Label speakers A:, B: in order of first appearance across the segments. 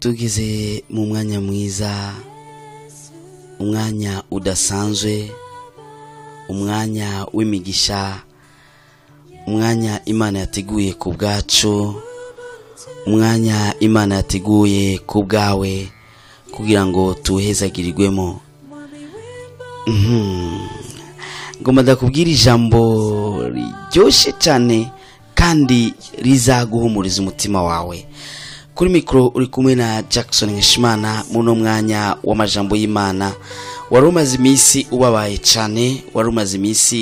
A: Tugeze mu mwanya mwiza, umwanya udasanzwe, umwanya w'imigisha, umwanya Imana yateguye ku bwacu, umwanya Imana yateguye ku bwawe kugira ngo tuhezagirirwemo. Ngomba ndakubwira ijambo riryoshye cyane kandi rizaguhumuriza umutima wawe. Kuri mikoro uri kumwe na Jackson Nkeshimana muno mwanya w'amajambo y'Imana. Wari umaze iminsi ubabaye cyane, wari umaze iminsi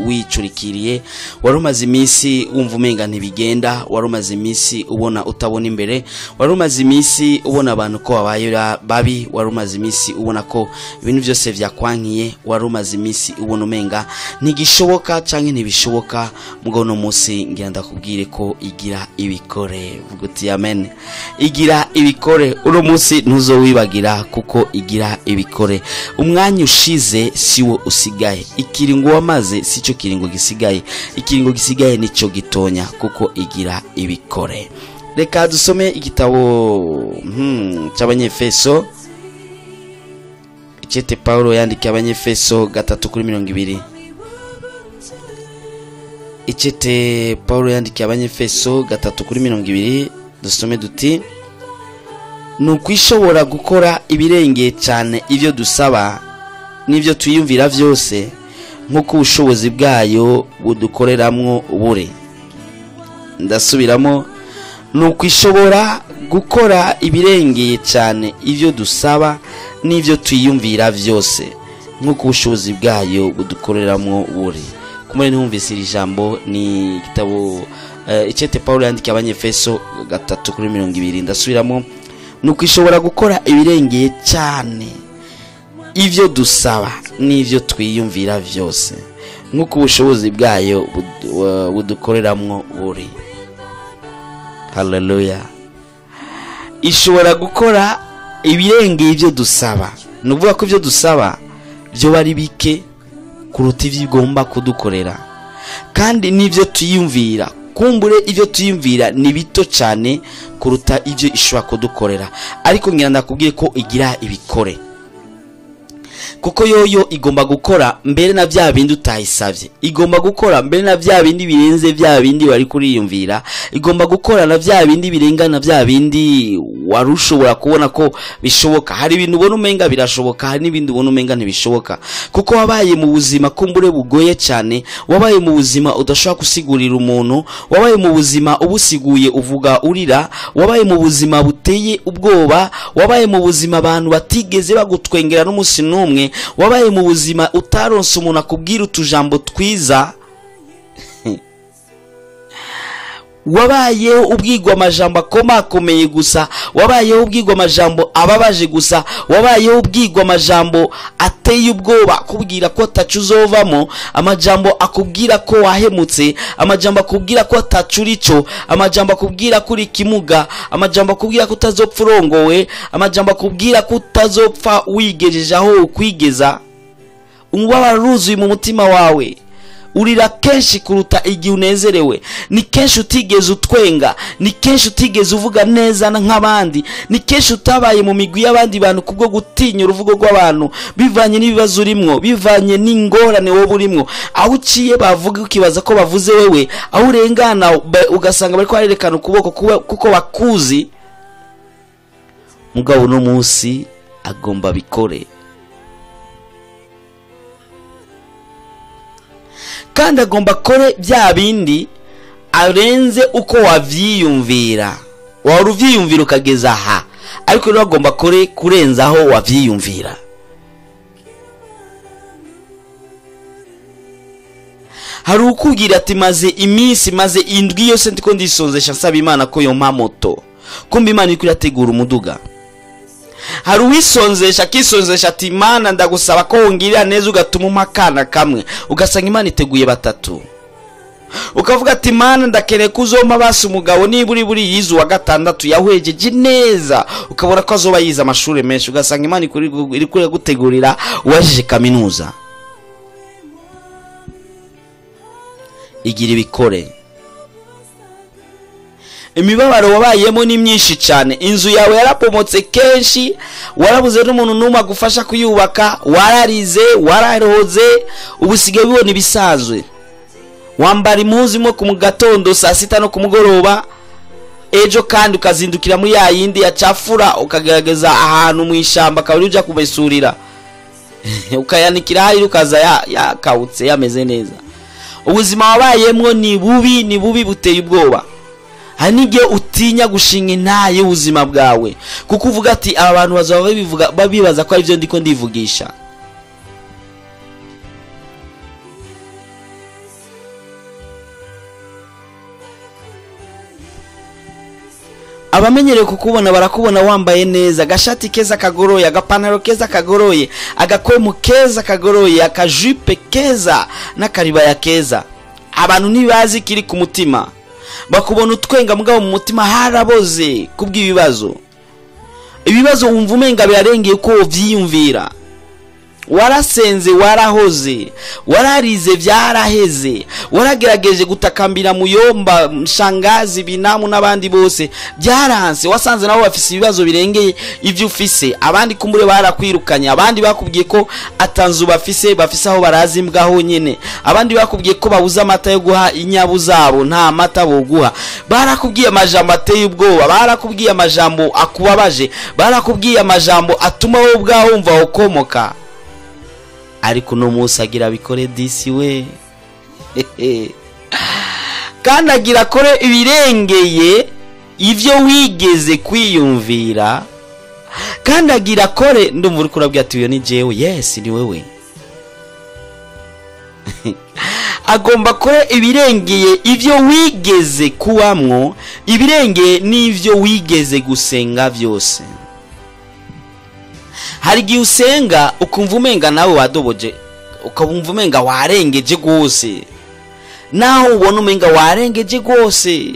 A: wicurikiriye, wari umaze iminsi wumva umenga ntibigenda, wari umaze iminsi ubona utabona imbere, wari umaze iminsi ubona abantu ko babaye babi, wari umaze iminsi ubona ko ibintu byose vyakwankiye, wari umaze iminsi ubona umenga ntigishoboka canke ntibishoboka. Mugabo no munsi ngira ndakubwire ko igira ibikore. Vuga uti amen. Igira ibikore. Uno munsi ntuzowibagira kuko igira ibikore. Umwanya ushize siwo usigaye, ikiringo wamaze sico kiringo gisigaye, ikiringo gisigaye nico gitonya kuko igira ibikore. Reka dusome igitabo cy'Abanyefeso, icete Paulo yandikiye Abanyefeso 3:20. Icete Paulo yandikiye Abanyefeso 3:20, dusome duti: nukwishobora gukora ibirengeye cyane ibyo dusaba n'ibyo twiyumvira byose, nk'uko ubushobozi bwayo budukoreramwo buri. Ndasubiramo, nukwishobora gukora ibirengeye cyane ibyo dusaba n'ibyo twiyumvira byose, nk'uko ubushobozi bwayo budukoreramwo buri. Kumwe ntumvise iri jambo ni igitabo icete Paulo yandikiye Abanyefeso 3:20. Ndasubiramo, nukwishobora gukora ibirengeye cyane ibyo dusaba n'ibyo twiyumvira byose, nk'uko ubushobozi bwayo budukoreramwo buri. Haleluya. Ishobora gukora ibirengeye ibyo dusaba. Ni ukuvuga ko ibyo dusaba byo bari bike kuruta ibyo igomba kudukorera, kandi n'ibyo twiyumvira, kumbure ibyo tuyumvira ni bito cyane kuruta ibyo ishobora kudukorera. Ariko ngira ndakubwiye ko igira ibikore, kuko yoyo igomba gukora mbere na bya bindi utayisabye, igomba gukora mbere na bya bindi birenze bya bindi wari kuriyumvira, igomba gukora na bya bindi birengana bya bindi wari ushobora kubona ko bishoboka. Hari ibintu ubona umenga birashoboka, hari n'ibindi ubona umenga ntibishoboka, kuko wabaye mu buzima kumbure bugoye cyane, wabaye mu buzima udashobora gusigurira umuntu, wabaye mu buzima ubusiguye uvuga urira, wabaye mu buzima buteye ubwoba, wabaye mu buzima abantu batigeze bagutwengera n'umunsi n'umwe, wabaye mu buzima utaronse umuntu akubwira utujambo twiza, wabayeho ubwigwa amajambo akomakomeye gusa, wabayeho ubwigwa amajambo ababaje gusa, wabayeho ubwigwa amajambo ateye ubwoba akubwira ko atacu uzovamo, amajambo akubwira ko wahemutse, amajambo akubwira ko atacu urico, amajambo akubwira ko uri kimuga, amajambo akubwira ko utazopfa urongowe, amajambo akubwira ko utazopfa wigejeje aho ukwigeza. Umubabaro uruzuye mu mutima wawe, urira kenshi kuruta igihe unezerewe, ni kenshi utigeze utwenga, ni kenshi utigeze uvuga neza nk'abandi, ni kenshi utabaye mu migwi y'abandi bantu kubwo gutinya uruvugo rw'abantu, bivanye n'ibibazo urimwo, bivanye n'ingorane wowe urimwo. Aho uciye bavuga ukibaza ko bavuze wewe, aho urengana ugasanga bariko barerekana ukuboko kuko bakuzi. Mugabo no munsi agomba bikore, kandi agomba kore bya bindi arenze uko wavyiyumvira. Wari uvyiyumvira ukageza aha, ariko rero agomba kore kurenza aho wavyiyumvira. Hari ukubwira ati maze iminsi, maze indwi yose ndiko ndisonzesha nsaba Imana ko yompa moto, kumbe Imana iriko irategura umuduga. Hari uwisonzesha akisonzesha ati Imana ndagusaba ko wongirira neza ugatuma umpa akana kamwe, ugasanga Imana iteguye batatu. Ukavuga ati Imana ndakeneye ko uzompa basi umugabo niburi buri yize uwa gatandatu yahwejeje neza, ukabona ko azoba yize amashuri menshi, ugasanga Imana iri gutegurira uwajije kaminuza. Igira ibikore. Imibabaro wabayemo ni myinshi cyane. Inzu yawe yarapomotse kenshi, warabuze n'umuntu n'umwe agufasha kuyubaka, wararize, wararoze, ubu usigaye ubibona ibisanzwe. Wambara impuzu imwe ku gatondo, saa sita no ku mugoroba, ejo kandi ukazindukira muri ya yindi yacafura, ukagerageza ahantu mu ishyamba akaba ujya kumesurira, ukayanikira hariya, ukaza yakawutse yameze neza. Ubuzima wabayemo ni bubi, ni bubi buteye ubwoba. Hari n'igihe utinya gushinga intaye y'ubuzima bwawe, kuko uvuga ati aba bantu bazaba babivuga, babibaza ko aribyo ndiko ndivugisha. Abamenyereye kukubona barakubona wambaye neza, agashati keza kagoroye, agapantaro keza kagoroye, agakwemu keza kagoroye, akajupe keza n'akaribaya keza. Abantu ntibazi kiri ku mutima, bakubona utwenga, mugabo mu mutima haraboze kubw'ibibazo. Ibibazo wumva umenga birarengeye uko uvyiyumvira. Warasenze, warahoze, wararize, byaraheze, waragerageje gutakambira muyomba, mshangazi, binamu n'abandi bose, byaranse. Wasanze nabo bafise ibibazo birengeye ibyo ufise. Abandi kumbure barakwirukanye, abandi bakubwiye ko atanzu bafise, bafise aho baraza imbwa honyene, abandi bakubwiye ko babuze amata yo guha inyabu zabo, nta mata boguha. Barakubwiye amajambo ateye ubwoba, barakubwiye amajambo akubabaje, barakubwiye amajambo atuma wowe ubwawe wumva ukomoka. Ariko uno munsi agira bikore disi we, kandi agira akore ibirengeye ibyo wigeze kwiyumvira, kandi agira akore. Ndumva uri kurabwira ati uyo ni jewe. Yes, ni wewe. Agomba akore ibirengeye ibyo wigeze kubamwo, ibirengeye n'ibyo wigeze gusenga byose. Hari igihe usenga ukumva umenga nawe wadoboje, ukumva umenga warengeje rwose, naho ubona umenga warengeje rwose,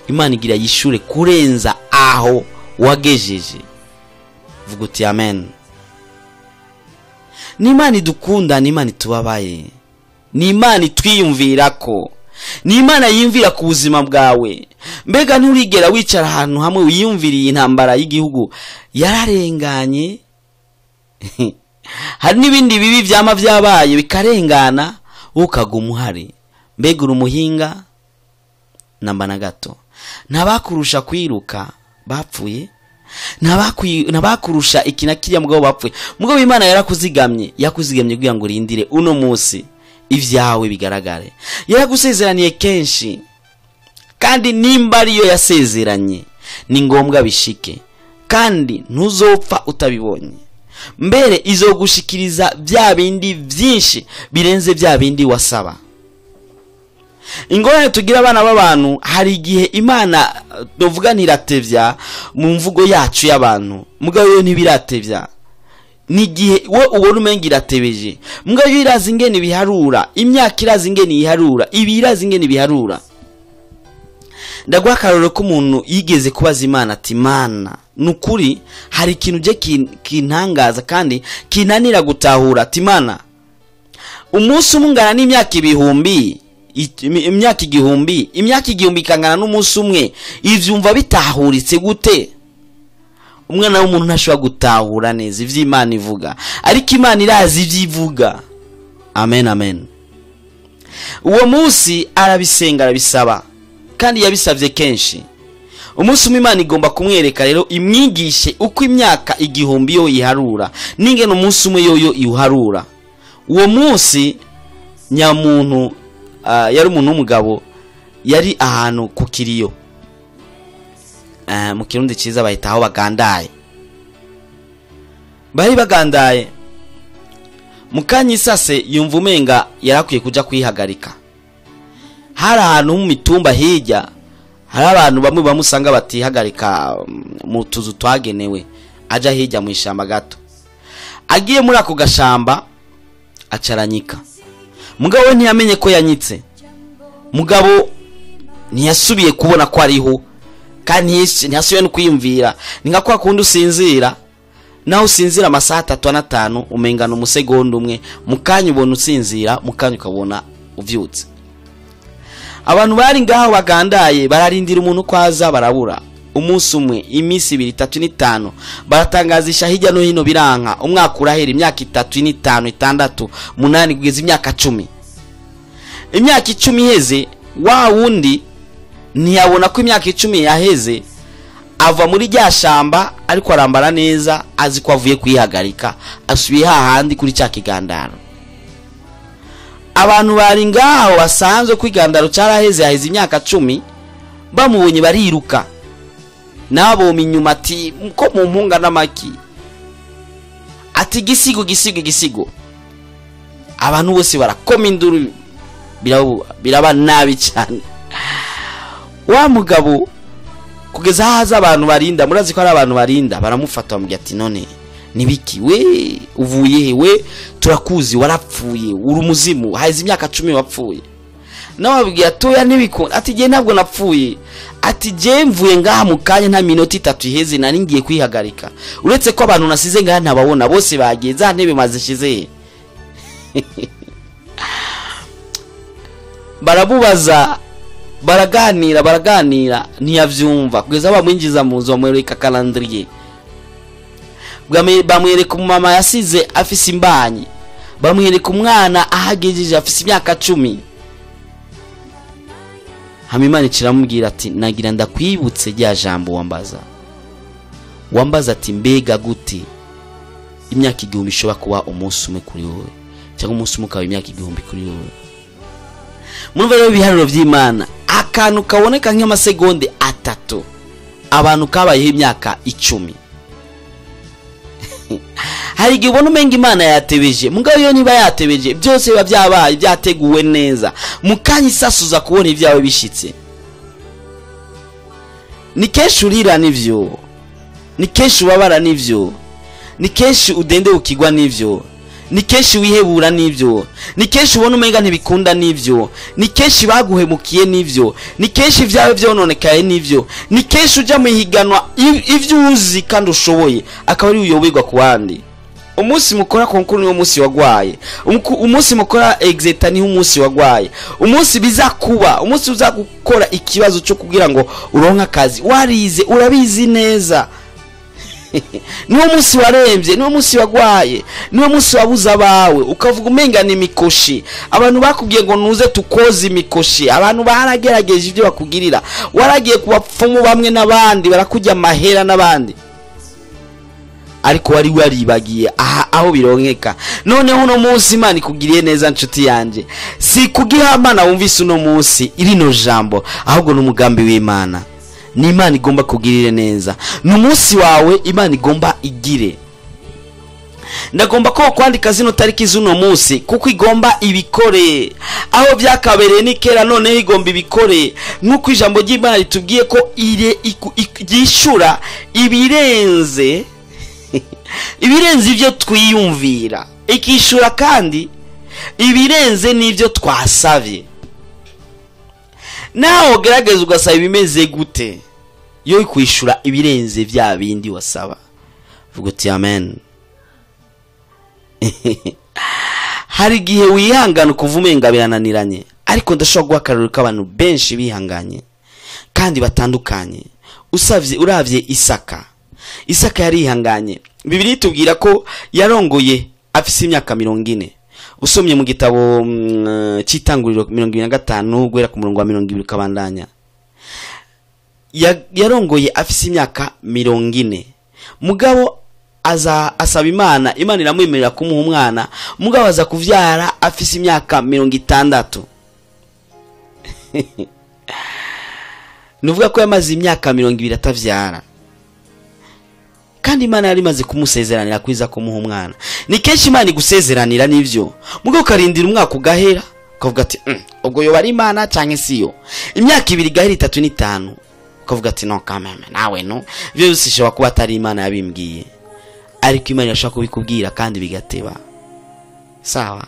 A: Imana igira yishure kurenza aho wagejeje. Vuga uti amen. Ni Imana idukunda, ni Imana itubabaye, ni Imana itwiyumvirako, ni Imana yiyumvira ku buzima bwawe. Mbega nturigera wicara ahantu hamwe wiyumviriye intambara y'igihugu yararenganye? Hari n'ibindi bibi byama byabaye bikarengana, ukaguma uhari. Mbega uri umuhinga? Namba na gato. Ntabakurusha kwiruka bapfuye, ntabakurusha iki na kiriya mugabo bapfuye. Mugabo Imana yarakuzigamye, yakuzigamye kugira ngo urindire uno munsi ibyawe bigaragare. Yaragusezeraniye kenshi, kandi nimba ariyo yasezeranye ni ngombwa bishike, kandi ntuzopfa utabibonye. Mbere izogushikiriza bya bindi byinshi birenze bya bindi wasaba. Ingorane tugira abana b'abantu, hari igihe Imana tuvuga ntiratevya mu mvugo yacu y'abantu, mugabo yo ntibiratevya. Ni igihe we ubona umenga iratebeje, mugabo yo irazi ingene biharura, imyaka irazi ingene iharura, ibi irazi ingene biharura. Ndaguha akarorero k'umuntu yigeze kubaza Imana ati Mana, nukuri hari ikintu je kintangaza kandi kinanira gutahura. Ati Mana, umunsi umwe ungana n'imyaka ibihumbi, imyaka igihumbi, imyaka igihumbi ikangana n'umunsi umwe, ivyumva bitahuritse gute? Umwana w'umuntu ntashobora gutahura neza ivyo Imana ivuga, ariko Imana irazi ivyo ivuga. Amen, amen. Uwo munsi arabisenga, arabisaba, kandi yabisavye kenshi. Umunsi umwe Imana igomba kumwereka rero, imwigishe uko imyaka igihumbi yo iharura, n'ingene umunsi umwe yoyo iharura. Uwo munsi nyamuntu, yari umuntu w'umugabo, yari ahantu ku kiriyo, mu kirundi ciza bahita aho bagandaye. Bari bagandaye, mukanya isase yumva umenga yarakwiye kuja kwihagarika. Hari ahantu mu mitumba hirya hari abantu bamwe bamusanga batihagarika mu tuzu twagenewe, aja hirya mu ishamba gato. Agiye muri ako gashamba acaranyika. Mugabo we ntiyamenye ko yanyitse, mugabo ntiyasubiye kubona ko ariho, kandi ntiyasubiye no kwiyumvira. Ni nka kwa kundi usinzira, naho usinzira amasaha atatu n'atanu umengana umusegonda umwe, mukanya ubona usinzira, mukanya ukabona uvyutse. Abantu bari ngaho bagandaye bararindira umuntu kwaza barabura. Umunsi umwe, iminsi ibiri, itatu n'itanu, baratangazisha hirya no hino biranka. Umwaka urahera, imyaka 3 n'itanu, 6, 8, kugeza imyaka 10. Imyaka 10 iheze, wa wundi ntiyabona ko imyaka 10 yaheze, ava muri rya shamba ariko arambara neza, azi ko avuye kwihagarika, asubiye hahandi kuri cya kigandaro. Abantu bari ngaho basanzwe kwigandaro caraheze, haheze imyaka 10, bamubonye bariruka. Nabo inyuma ati ko mu mpunga n'amaki, ati gisigo gisigo gisigo. Abantu bose barakoma induru, biraba nabi cyane. Wa mugabo kugeza haza abantu barinda, murazi ko ari abantu barinda, baramufata bamubwira ati none nibiki we, uvuye he we, turakuzi warapfuye, uri umuzimu, haheze imyaka 10 wapfuye. Nawe ababwira atoya ntibikunda, ati je ntabwo napfuye, ati je mvuye ngaha mu kanya nta minota 3 iheze nari ngiye kwihagarika, uretse ko abantu nasize ngaha ntababona bose bagiye, za ntebe mazishize. Barabubaza, baraganira, baraganira, ntiyavyumva kugeza bamwinjiza mu nzu, bamwereka calendrier, bamwereka umumama yasize afise imbanyi, bamwereka umwana ahagejeje afise imyaka 10. Hamimana ikiramubwira ati nagira ndakwibutse rya jambo wambaza. Wambaza ati mbega gute imyaka 1000 ishobora kuba umunsi umwe kuri wowe, cyangwa umunsi umwe ukaba imyaka 1000 kuri wowe. Murumva rero ibiharuro by'Imana, akantu kaboneka nk'amasegonde 3, abantu kabayeho imyaka 10. Hari igihe ubona umenga Imana yatebeje, mugabo yo niba yatebeje byose biba byabaye byateguwe neza, mukanya isasuza kubona ibyawe bishitse. Ni kenshi urira nivyo, ni kenshi ubabara nivyo, ni kenshi udende ukigwa nivyo, ni kenshi wihebura nivyo, ni kenshi ubona umenga ntibikunda nivyo, ni kenshi baguhemukiye nivyo, ni kenshi ibyawe byononekaye nivyo, ni kenshi uja mu higanwa ivyo uzi kandi ushoboye akaba ari uyoberwa ku bandi. Umunsi mukora konkuru niwo munsi wagwaye, umunsi mukora exeta niho umunsi wagwaye, umunsi bizakuba, umunsi uzagukora ikibazo cyo kugira ngo uronke akazi warize urabizi neza, niwo munsi waremvye, niwo munsi wagwaye, niwo munsi wabuza abawe ukavuga umenga ni mikoshi. Abantu bakubwiye ngo nuze tukoze imikoshi, abantu baragerageje ibyo bakugirira, waragiye kubapfumu bamwe n'abandi barakujya amahera n'abandi, ariko wari waribagiye aha aho bironkeka. Noneho uno munsi Imana ikugiriye neza nshuti yanje, si kugihamana wumvise uno munsi irino jambo, ahubwo n'umugambi w'Imana. Ni Imana igomba kugirire neza, ni umunsi wawe Imana igomba igire. Ndagomba ko kwandika zino tariki z'uno munsi kuko igomba ibikore aho byakabereye ni kera, noneho igomba ibikore nk'uko ijambo ry'Imana ritubwiye ko ryishura ibirenze ibirenze ibyo twiyumvira, ikishura kandi ibirenze n'ibyo twasavye. Naho gerageza ugasaba ibimeze gute, yo kwishura ibirenze bya bindi wasaba. Vuga uti amen. Hari igihe wihangana ukuvumenga birananiranye, ariko ndashobora guha akarorero k'abantu benshi bihanganye kandi batandukanye. Usavye uravye Isaka, Isaka yarihanganye. Bibiliya itubwira ko yarongoye afise imyaka 40. Usomye mu gitabo cy'itanguriro 25 guhera ku murongo wa 20 kabandanya, yarongoye afise imyaka 40. Mugabo aza asaba Imana, Imana iramwemerera kumuha umwana, mugabo aza kuvyara afise imyaka 60. Nuvuga ko yamaze imyaka 20 atavyara, kandi Imana yari imaze kumusezeranira kwiza kumuha umwana. Ni kenshi Imana igusezeranira nivyo, mugabo ukarindira umwaka ugahera ukavuga ati ubwo yoba ari Imana canke siyo. Imyaka 2 igahera 3 n'itanu ukavuga ati no kameme nawe no, ivyo byose ishobora kuba atari Imana yabimbwiye, ariko Imana irashobora kubikubwira kandi bigateba. Sawa.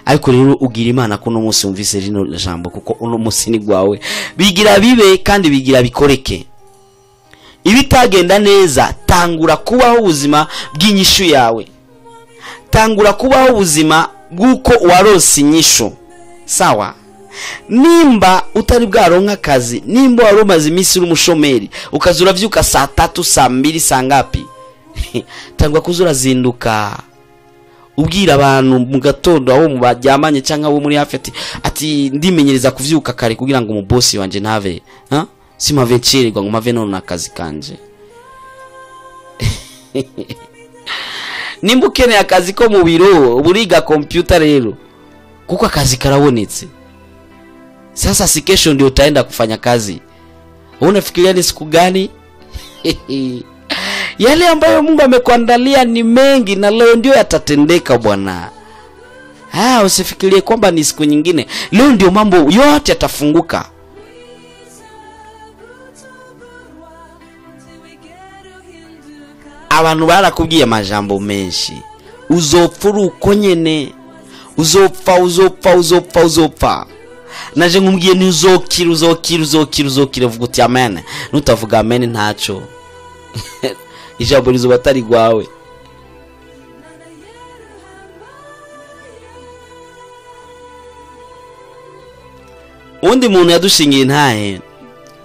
A: Ariko rero ugira Imana ko uno munsi wumvise rino jambo, kuko uno munsi ni gwawe. Bigira bibe kandi bigira bikoreke. Ibitagenda neza, tangura kubaho ubuzima bw'inyishu yawe, tangura kubaho ubuzima bw'uko warose inyishu. Sawa. Nimba utari bwaronka akazi, nimba wari umaze iminsi uri umushomeri, ukaza uravyuka saa tatu, saa mbiri, saa ngapi, tangwa kuza urazinduka ubwira abantu mu gatondo aho baryamanye cyangwa abo muri hafi ati ndimenyereza kuvyuka kare kugira ngo umubosi wanje ntave, ha simave ncererwa ngo mave none akazi kanje. Nimba ukeneye akazi ko mu biro, uburiga computer rero, kuko akazi karabonetse. Sasa si kesho ndio utaenda kufanya kazi. Unafikiria ni siku gani? Yale ambayo Mungu amekuandalia ni mengi na leo ndio yatatendeka bwana. Usifikirie kwamba ni siku nyingine. Leo ndio mambo yote yatafunguka. Abantu barakubwiye amajambo menshi. Uzopfa uko nyene. Uzopfa, uzopfa, uzopfa, uzopfa. Naje nkubwiye ni uzokira, uzokira, uzokira, uzokira, uvuga uti amen. Nutavuga amen ntaco. Ijambo rizoba atari rwawe. Undi muntu yadushingiye intahe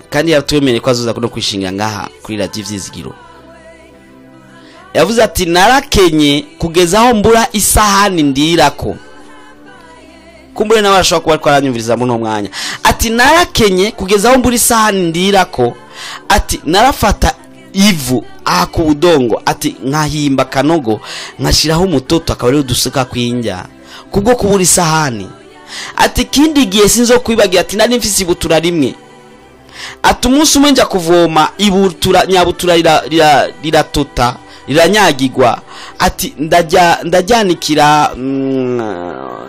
A: kandi yatwemereye ko azoza no kwishingira ngaha kuri Radio Ivyizigiro. Yavuze ati narakenye kugeza aho mbura isahani ndirako. Kumbure nawe ashobora kuba ariko aranyumviriza muri uno mwanya. Ati narakenye kugeza aho mbura isahani ndirako. Ati narafata ivu aha ku budongo, ati nkahimba kanogo nkashiraho umutoto akaba ariwo dusuka kwinjya kubwo kubura isahani. Ati kindi gihe sinzo kwibagira, ati nari mfise ibutura rimwe. Ati umunsi umwe nja kuvoma ibutura nyabutura riratota riranyagirwa. Ati ndajyanikira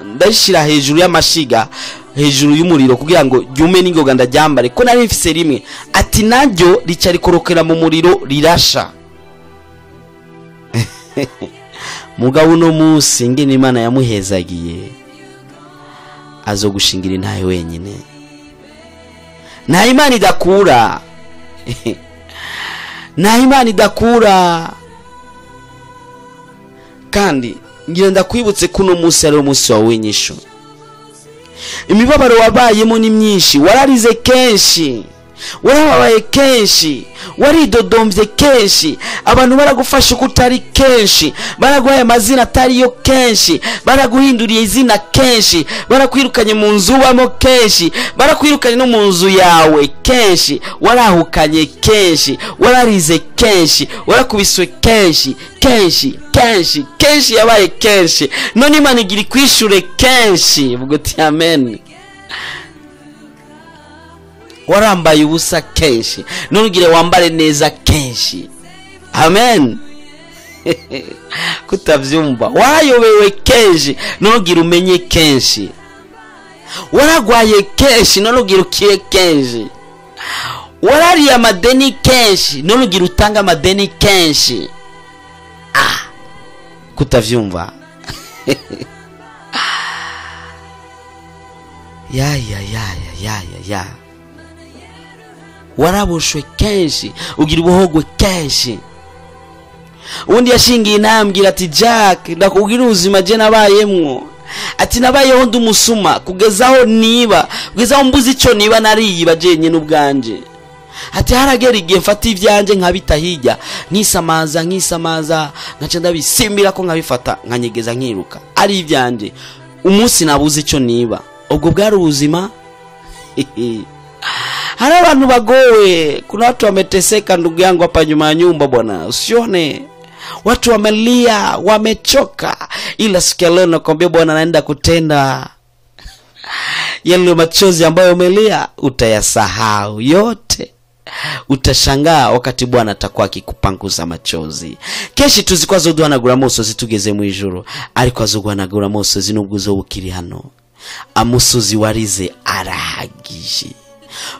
A: ndashira hejuru y'amashiga hejuru y'umuriro kugira ngo ryume n'ingoga ndaryambare ko nari mfise rimwe. Ati naryo rica rikorokera mu muriro rirasha. Mugabo uno munsi ngene Imana yamuhezagiye azogushingira intahe wenyine. Nta Imana idakura. Nta Imana idakura. Kandi ngira ndakwibutse kuno munsi ari umunsi wawe w'inyishu. Imibabaro wabayemo ni myinshi, wararize kenshi, warababaye kenshi, waridodomvye kenshi, abantu baragufasha uko utari kenshi, baraguhaye amazina atariyo kenshi, baraguhinduriye izina kenshi, barakwirukanye mu nzu ubamo kenshi, barakwirukanye no mu nzu yawe kenshi, warahukanye kenshi, wararize kenshi, warakubiswe kenshi, kenshi, kenshi, kenshi yabaye kenshi. None Imana igira ikwishure kenshi. Vuga uti amen. Warambaye ubusa kenshi, none ugire wambare neza kenshi. Amen. Kutavyumva. Warayobewe kenshi, none ugire umenye kenshi. Waragwaye kenshi, none ugire ukire kenshi. Warariye amadeni kenshi, none ugire utanga amadeni kenshi. Kutavyumva. Ya ya ya ya ya ya. Waraboshwe kenshi, ugira ubuhogwe kenshi. Undi yashingiye intambwira ati Jack, ndakubwira ubuzima je nabayemwo. Ati nabayeho ndi umusuma kugezaho niba, kugezaho mbuze ico niba nariyiba jenye n'ubwanje. Ati haragera igihe mfata ivyanje nkabita hirya, nkisamaza nkisamaza, nkaca ndabisimbira ko nkabifata nkanyegeza nkiruka. Ari ivyanje. Umunsi nabuze ico niba. Ubwo bwari ubuzima. Hari abantu bagowe, kuna watu wameteseka ndugu yangu hapa nyuma ya nyumba bwana. Usione watu wamelia, wamechoka, ila siku ya leo nakwambia Bwana anaenda kutenda. Yale machozi ambayo umelia utayasahau yote. Utashangaa wakati Bwana atakuwa akikupanguza machozi. Keshi tuzi ko azoduhanagura amosozi tugeze mu ijuru, ariko azoguhanagura amosozi nubwo uzoba ukiri hano. Amusozi warize arahagije.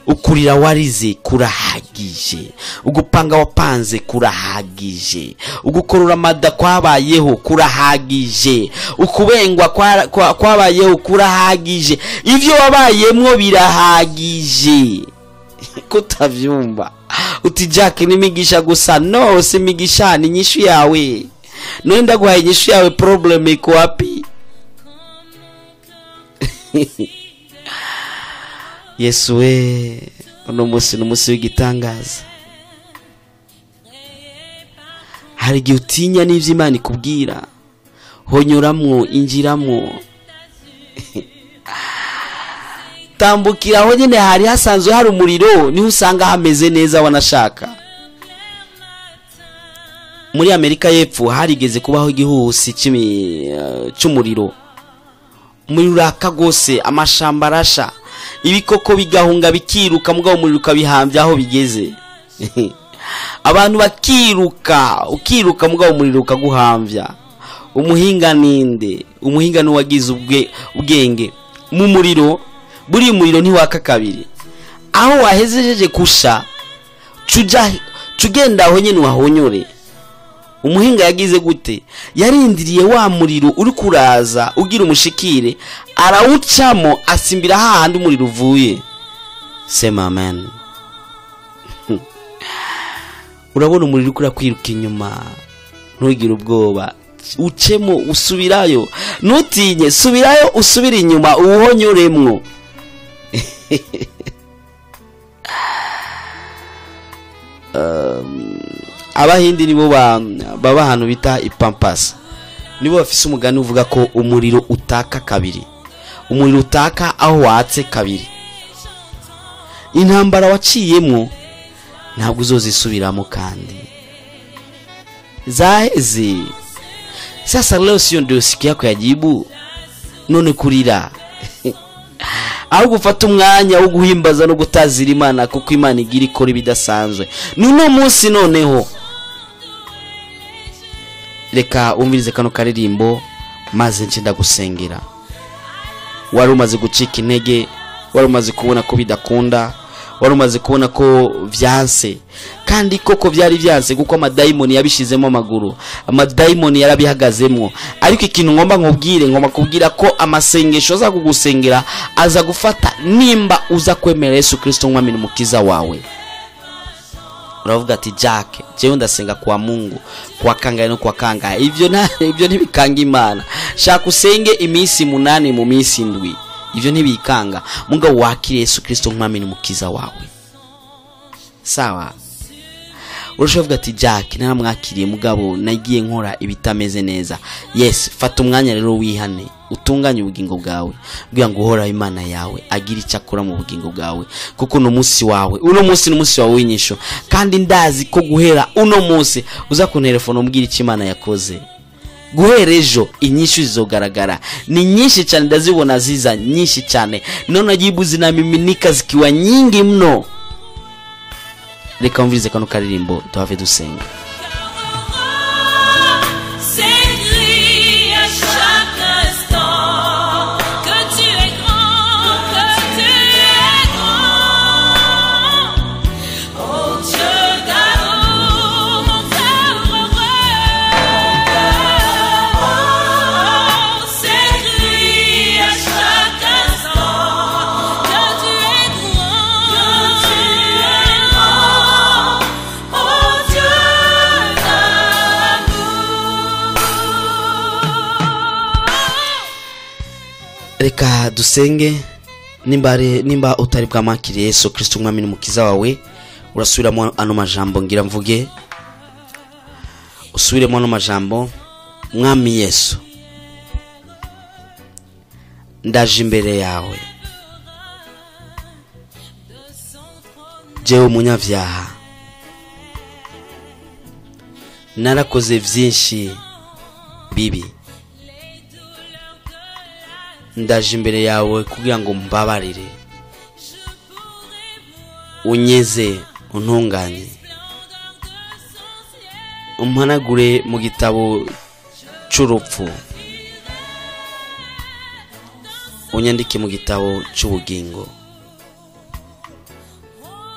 A: Ukurira warize kurahagije. Ugupanga wapanze kurahagije. Ugukorora amada kwabayeho kurahagije. Ukubengwa kwabayeho kurahagije. Ivyo wabayemwo birahagije. Kutavyumva uti Jack ni imigisha gusa. No, si imigisha, ni inyishu yawe. None ndaguhaye inyishu yawe, problem iko wapi? Yesu we, uno munsi ni umunsi w'igitangaza. Hari igihe utinya n'ivyo Imana ikubwira, honyoramwo, injiramwo, tambukira aho nyine hari hasanzwe hari umuriro, niho usanga hameze neza wanashaka. Muri Amerika y'Epfo harigeze kubaho igihuhusi c'umuriro, umuriro uraka gose, amashamba arasha, ibikoko bigahunga bikiruka, mugabo umuriro ukabihambya aho bigeze. Abantu bakiruka, ukiruka mugabo umuriro ukaguhamvya. Umuhinga ninde? Umuhinga n'uwagize ubwenge mu muriro. Buri muriro ntiwaka kabiri, aho wahezejeje kusha cugenda aho nyene wahonyore. Umuhinga yagize gute? Yarindiriye wa muriro uri kuraza ugira umushikire, arawucamo asimbira hahandi umuriro uvuye. Sema amen. Urabona umuriro ukura kwiruka inyuma, ntugire ubwoba, ucemo usubirayo, ntutinye, subirayo usubire inyuma uwuhonyoremwo. Abahindi nibo baba ahantu bita ipampasi, nibo bafise umugani uvuga ko umuriro utaka kabiri, umuriro utaka aho watse kabiri. Intambara waciyemwo ntabwo uzozisubiramo kandi zaheze. Sasa leo sio ndio siku yako ya jibu, none kurira aho gufata umwanya wo guhimbaza no gutazira Imana, kuko Imana igira ikora ibidasanzwe. Nuno munsi noneho reka umvirize kano karirimbo maze nce ndagusengera. Wari umaze gucika intege, wari umaze kubona ko bidakunda, wari umaze kubona ko vyanse, kandi koko byari vyanse kuko amadayimoni yabishizemo amaguru, amadayimoni yarabihagazemo. Ariko ikintu ngomba nkubwire, ngomba kubwira ko amasengesho aza kugusengera aza gufata nimba uza kwemera Yesu Kristo nk'umwami n'umukiza wawe. Uravuga ati Jack, jewe ndasenga kwa Mungu kwa kangahe no kwa kangahe. Ivyo na ivyo ntibikanga Imana. Shaka usenge iminsi 8 mu minsi 7, ivyo ntibikanga. Mungu wakire Yesu Kristo nk'umwami n'umukiza wawe. Sawa. Urashovuga ati Jack, naramwakiriye mugabo nagiye nkora ibitameze neza. Yes, fata umwanya rero wihane, utunganye ubugingo bwawe kugira ngo uhora Imana yawe agira icyo akora mu bugingo bwawe, kuko uno munsi wawe, uno munsi ni umunsi wawe w'inyisho. Kandi ndazi ko guhera uno munsi uza kuntelefona umbwira icyo Imana yakoze. Guhera ejo inyishu zizogaragara ni nyinshi cyane, ndazibona ziza nyinshi cyane, none jibu zinamiminika zikiwa nyingi mno. Reka umvirize kano karirimbo tuhave dusenga. Reka dusenge. Nimba utari bwamakiriye Yesu Kristo umwami n'umukiza wawe, urasubiramo ano majambo ngira mvuge, usubiremo ano majambo. Mwami Yesu, ndaje imbere yawe, jewe umunyabyaha, narakoze byinshi bibi, ndaje imbere yawe kugira ngo mbabarire, unyeze, untunganye, umpanagure mu gitabo c'urupfu, unyandike mu gitabo c'ubugingo,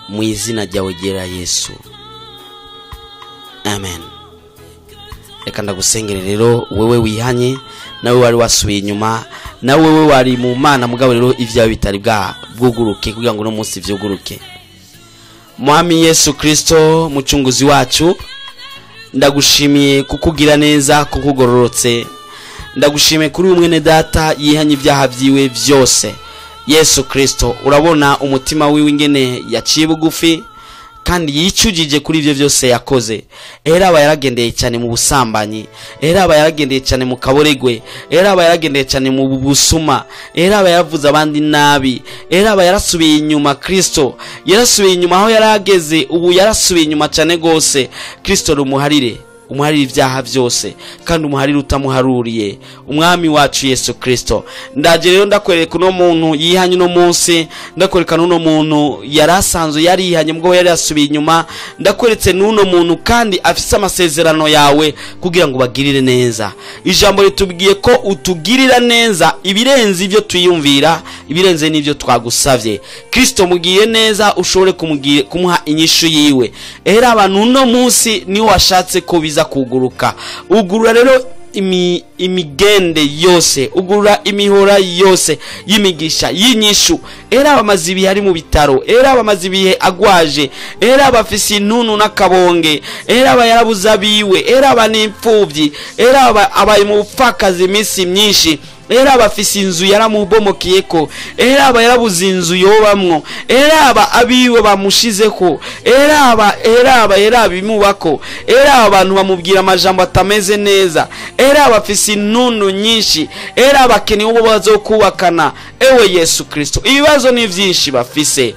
A: mu izina ryawe ryera Yesu, amen. Reka ndagusengere rero wewe wihanye, nawe wari wasubiye inyuma, nawe wewe wari mu Mana mugabo rero ivyawe bitari bwa bwuguruke kugira ngo no munsi vyuguruke. Mwami Yesu Kristo mucunguzi wacu, ndagushimiye kukugira neza, kukugororotse. Ndagushimiye kuri umwene data yihanye ibyaha vyiwe vyose, Yesu Kristo, urabona umutima wiwe ingene yaciye bugufi kandi yicujije kuri ivyo vyose yakoze. Era yaragendeye cyane mu busambanyi, era yaragendeye cyane mu kaboregwe, era yaragendeye cyane mu busuma, era yaravuze abandi nabi, era yarasubiye inyuma. Kristo yarasubiye inyuma aho yarageze, ubu yarasubiye inyuma cyane gose. Kristo rumuharire, umuharire ibyaha byose kandi umuharire utamuharuriye. Umwami wacu Yesu Kristo, ndaje rero ndakwereka uno muntu yihanye uno munsi, ndakwereka n'uno muntu yarasanzwe yarihanye mugabo yari yasubiye inyuma, ndakweretse n'uno muntu kandi afise amasezerano yawe kugira ngo bagirire neza. Ijambo ritubwiye ko utugirira neza ibirenze ibyo tuyumvira, ibirenze n'ibyo twagusavye. Kristo mugiye neza ushobore kumuha inyishu yiwe. Era abantu uno munsi ni washatse ko biza kuguruka. Ugurura rero imigende yose, ugurura imihora yose y'imigisha y'inyishu. Era abamaze ibihe ari mu bitaro, era abamaze ibihe agwaje, era abafise intuntu n'akabonge, era aba yarabuze abiwe, era aba n'imfuvyi, era abaye mu bupfakazi iminsi myinshi, era abafise inzu yaramubomokeyeko, era aba yarabuze inzu yobamwo, era aba abiwe bamushizeko, era aba bimubako, era abantu bamubwira amajambo atameze neza, era abafise intuntu nyinshi, era abakeneye ubo bazokubakana. Ewe Yesu Kristo, ibibazo ni vyinshi bafise.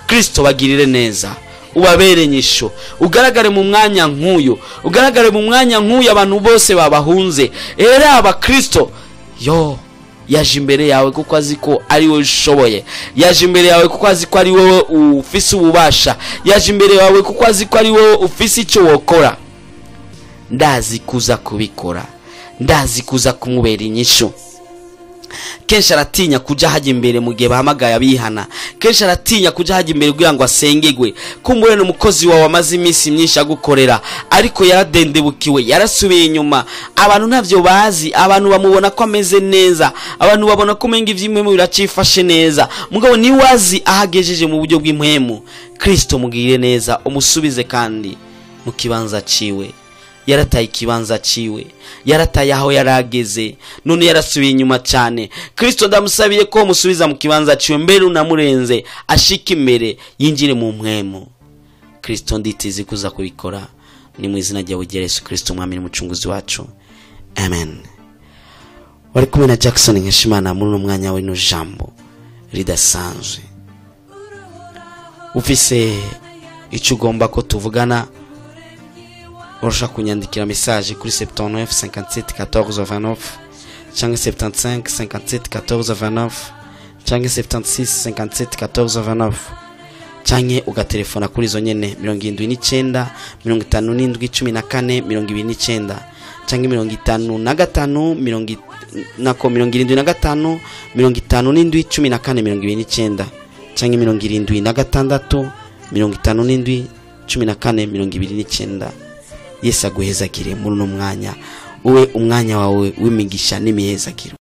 A: Kristo bagirire neza, ubabere nyisho, ugaragare mu mwanya nk'uyu, ugaragare mu mwanya nk'uyu abantu bose babahunze. Era aba Kristo yo yaje imbere yawe kuko azi ko ari wowe ushoboye, yaje imbere yawe kuko azi ko ari wowe ufise ububasha, yaje imbere yawe kuko azi ko ari wowe ufise icyo wokora. Ndazi kuza kubikora, ndazi kuza kumubera inyishu. Kenshi aratinya kuja hajya imbere mu gihe bahamagaye abihana, kenshi aratinya kuja hajya imbere kugira ngo asengegwe. Kumbure n'umukozi wawe amaze iminsi myinshi agukorera, ariko yaradendebukiwe, yarasubiye inyuma. Abantu ntavyo bazi, abantu bamubona ko ameze neza, abantu babona ko umenga ivy'impwemu biracifashe neza, mugabo ni wazi ahagejeje mu buryo bw'impwemu. Kristo mugirire neza, umusubize kandi mu kibanza ciwe. Yarataye ikibanza ciwe, yarataye aho yarageze, none yarasubiye inyuma cyane. Kristo ndamusabiye ko musubiza mu kibanza ciwe, mbere unamurenze ashike imbere yinjire mu mpwemu. Kristo nditizi kuza kubikora, ni mu izina ryawe Yesu Kristo umwami n'umucunguzi wacu, amen. Wari kumwe na Jackson Nkeshimana muri uno mwanya w'ino jambo ridasanzwe. Ufise icyo ugomba ko tuvugana, urashobora kunyandikira message kuri 79 57 14 29 cyangwa 75 57 14 29 cyangwa 76 57 14 29, cyangwa ugatelefona kuri izo nyene 79 57 14 29 cyangwa 55 75 57 14 29 cyangwa 76 57 14 29. Yesu aguhezagire muri uno mwanya, uwe umwanya wawe w'imigisha n'imihezagiro.